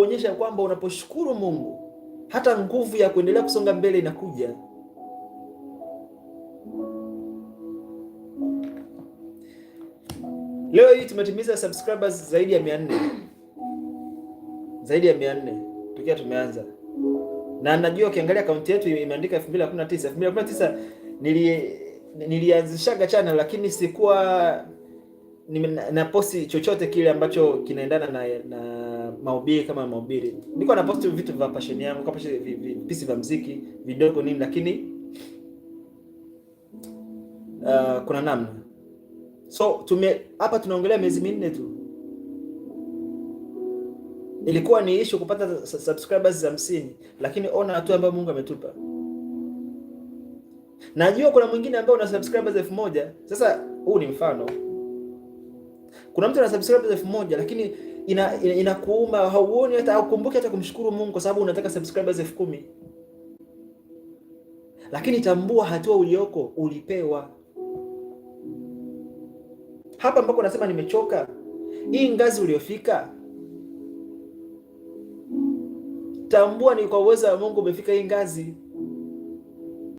kuonyesha kwamba unaposhukuru Mungu hata nguvu ya kuendelea kusonga mbele inakuja. Leo hii tumetimiza subscribers zaidi ya 400, zaidi ya 400 tukiwa tumeanza, na najua ukiangalia akaunti yetu imeandika 2019. 2019 nilianzishaga channel, lakini sikuwa na posti chochote kile ambacho kinaendana na mahubiri kama mahubiri. Nilikuwa na posti vitu vya passion yangu kama vipisi vya muziki vidogo nini, lakini kuna namna. So tume hapa tunaongelea miezi 4 tu. Ilikuwa ni issue kupata subscribers 50, lakini ona hatua ambayo Mungu ametupa. Najua kuna mwingine ambaye una subscribers 1000. Sasa huu ni mfano. Kuna mtu ana subscribers 1000 lakini inakuuma ina hauoni hata haukumbuki hata kumshukuru Mungu kwa sababu unataka subscribers 10,000. Lakini tambua hatua ulioko ulipewa. Hapa ambako nasema nimechoka, hii ngazi uliofika, tambua ni kwa uwezo wa Mungu umefika hii ngazi.